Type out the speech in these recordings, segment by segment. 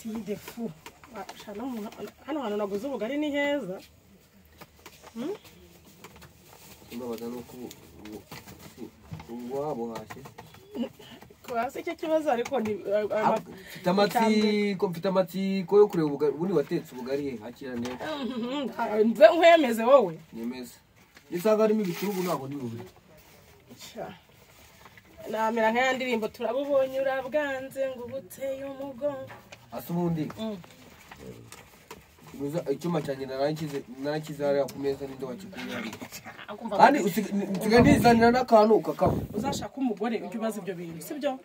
Acide fu. Hano hantu naguze ubugari ni heza. Imbabaza nuko ubu wabuhashye. Kwase icyo kibazo ariko ni mfite amatsiko yo kureba ubugari ubundi watetse ubugari he hakira neza. Nze nkwemeze wowe. Nyemeze. Nisanga harimo ibiturugu ntabwo ni bubiri. Namera nka ndirimbo turabubonye urabwanze ngo ubuteye umugongo. Asa ubundi. Icyuma cyanjye narakize hariya ku meza ninde wakikuye hariya. Kandi usigaye nizanira n'akantu ukakaba. Uzashaka umugore ujye ubaza ibyo bintu, sibyo?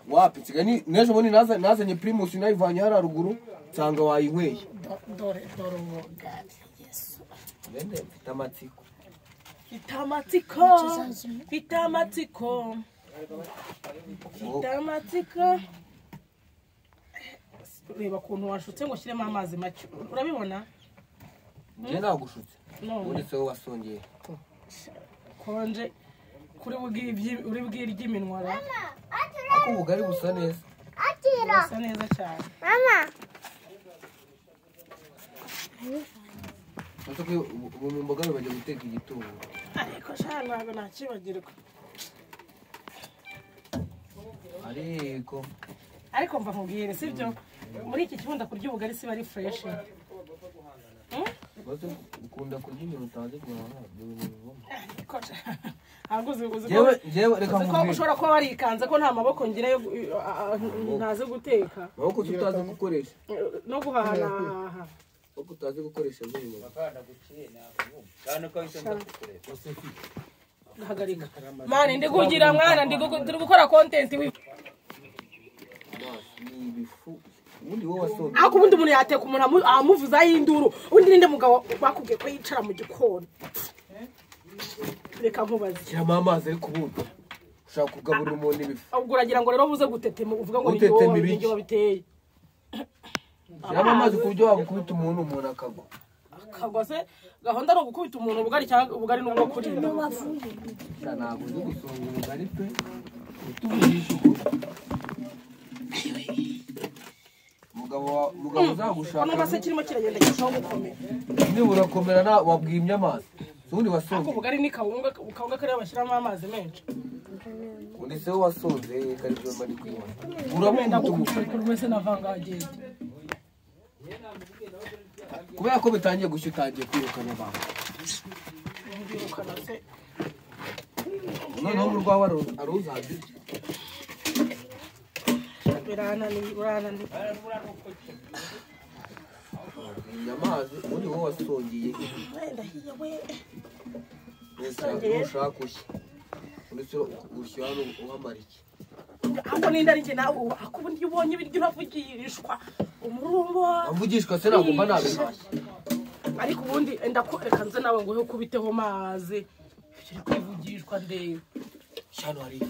Wapi nsigaye n'ejo bundi nazanye Primus nayivanye hariya ruguru nsanga wayinyweye. Dore dore ubugari Yesu. Bende mfite amatsiko. Mfite amatsiko. Mfite amatsiko. Mfite amatsiko. Reba ukuntu washutse ngo ushyiremo amazi make urabibona? Njye nagushutse uretse wowe wasongeye konje kuri uri bwirye iminwa ra ako ubugari busa neza busa neza cyane mama ubu mu mboga bajya guteka igitunguru ariko sha ntabwo nakibagirwa ariko mva nkubwire sibyo muri iki kibundo kurya ubugari siba ari fresh. Ukunda kurya ibintu utazi guhaha. Jewe reka nkubwire ushobora kuba warikanze ko nta maboko ngira yo ntazi guteka. Maboko tutazi gukoresha no guhaha. Maboko utazi gukoresha nyine. Hagarika. Mani ndi kugira mwana ndi gukora content. Ako ubundi umuntu yateka umuntu amuvuza y'induru undi ninde mugabo bakubwiye ko yicara mu gikoni. Reka nkubaze. Shyiramo amazi ariko ubundi ushaka kugaburira umuntu ibifu. Ubwo uragira ngo rero buze gutetema uvuga ngo ni byo biteye. Shyiramo amazi ku buryo wagukubita umuntu akagwa. Akagwa se gahunda ari ugukubita umuntu ubugari cyangwa ubugari n'ubwo kurinda. Ntabwo uzi gusonga ubugari pe. Utuvugisha ukuri. Mugabo uzagushaka. None se kirimo kiragenda kirushaho gukomera. Niba urakomera na wabwimye amazi. Ubundi wasonze. Ako ubugari ni kawunga kariya bashyiramo amazi menshi. Undi se wasonze kari byo mba ndi kwibona. Urabona kuri wese navanga agenda. Kubera ko bitangiye gushya utangiye kwirukana abantu. Kwirukana se. Noneho mu rwawe aruzabye. Biranani. Amazi uri wowe wasongeye. Ndahiye we. Ushaka ushya. Uretse ushya hano uhamara iki? Ako ninda ari njye nawe ako ubundi ubonye ibiryo uravugishwa umurumbo. Amvugishwa se ntabwo mba nabikora. Ariko ubundi ndakureka nze nawe ngo ukubiteho mazi. Uri kwivugishwa ndebe. Hano hari.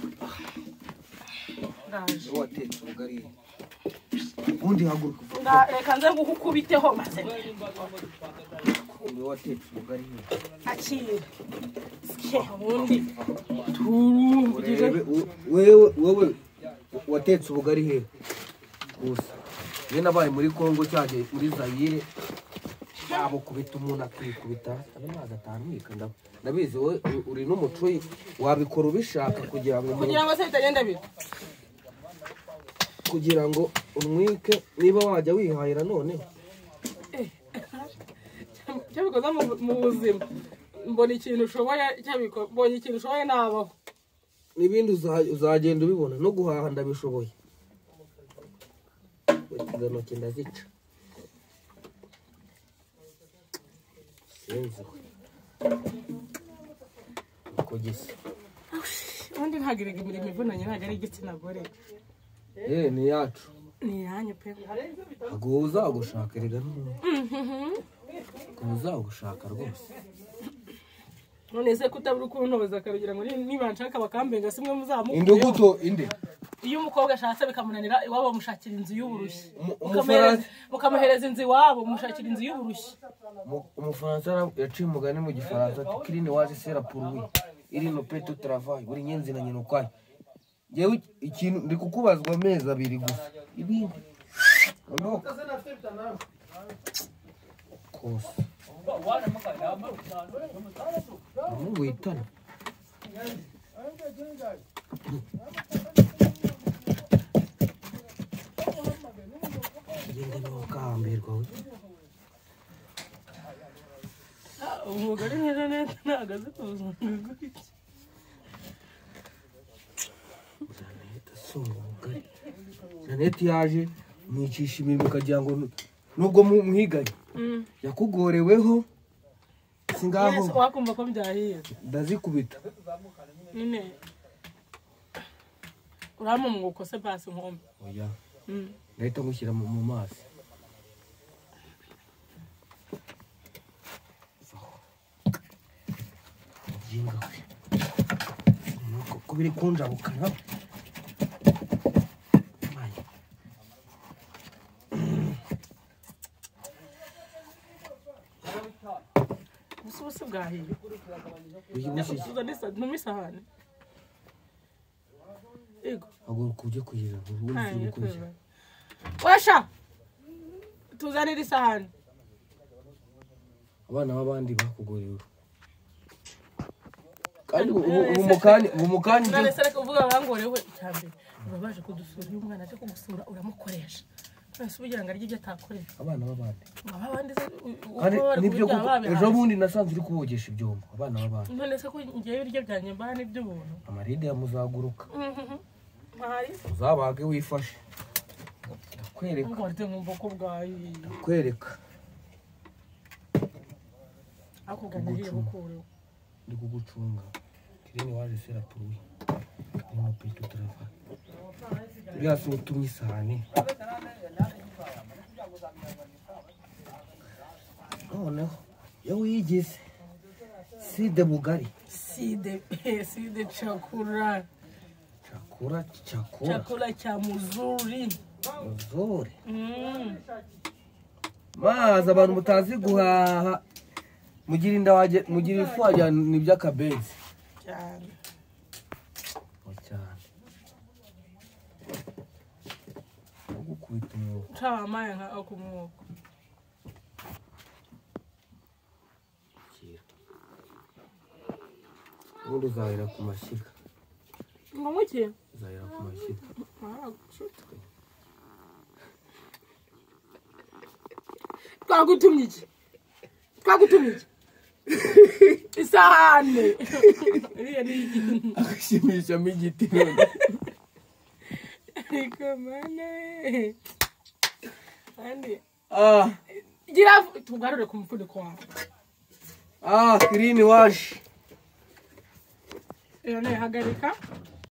Watetse ubugari. Ubundi haguruka. Reka nze ngukubiteho maze. Watetse ubugari. Akira. Ubundi turumvugije. Wewe watetse ubugari he? Gusa. Njye nabaye muri Kongo cyaje muri Zaire. Abo kubita umuntu akikubita amazi atantwika ndabizi wowe uri n'umucuyi wabikora ubishaka kugira ngo se bitagenda bite. Kugira ngo unwike niba wajya wihahira none cyabikoza mu buzima mbona ikintu ushoboye mbonye ikintu ushoboye nabaho n'ibindi uzagenda ubibona no guhaha ndabishoboye. Intoki ndazica sinzi uko gisa. Ubundi ntabwo imirimo ivunanye ntabwo ari igitsina gore. Ni yacu. Ni yanyu pe. Ntabwo uzagushaka erega ntabwo uzagushaka rwose. None se kutabura ukuntu bazakarugira ngo niba nshaka bakambenga simwe muzamukuyeho. Induguto inde. Iyo umukobwa ashatse bikamunanira iwabo bamushakira inzu y'uburushyi. Mukamuhereza inzu iwabo mushakira inzu y'uburushyi. Umufaransa yaciye umugani mu gifaransa ati kirine waje sera pour lui. Iri no peut tout travail buri nyenzi na nyina ukwayo. Yewe ikintu ndi kukubazwa amezi abiri gusa. Ibindi Ondoka. Kosa. Mungu itana. Genda nokambirwa we. Umugore neza neza nahagaze kuzunga gutya. Janete asonga ubugari. Janete yaje mwicisha imirimo ukagira ngo nubwo mwiganye yakugoreweho singaho wakumva ko byahiye ndazikubita nyine urama umwuko se basi nkombe oya ndahita ngushyira mu mazi ko biri kunjabukana ubusa bwahiye ntumisahane yego haguruka ujye kuyira wesha tuzanire isahani abana b'abandi bakugorewe kandi ubu mukanya none se reka uvuga bangorewe icyambere baba baje kudusura iyo umwana aje kugusura uramukoresha none ugira ngo arye ibyo atakorera abana b'abandi abandi kandi nibyo kuko ejo bundi nasanze uri kubogesha ibyombo abana b'abandi none se ko ngewe ibiryo byanjye mbaha n'iby'ubuntu amaride ya muzaguruka uzabage wifashe ndakwereka ndakwereka ako ganahiye bukureho ndi kugucunga kirene waje sera puruwi ni peto trava uriya si utumye isahani noneho iyo wigize side bugari side side chakura chakura chakura chakula cha muzuri muzuri mazi abantu mutazi guhaha mugira inda waje mugira ifu waje ni by'akabenzi cyane cyane ugukubita umwuko cyamaye nka akumwuko ubundi uzahera ku mashyiga ngo muke uzahera ku mashyiga twagutumye iki twagutumye iki isahane iriya ni igiti agashimishamo igiti none ariko mane kandi gira tugarure ku mufuniko wawe kirini waje iyo ni hagarika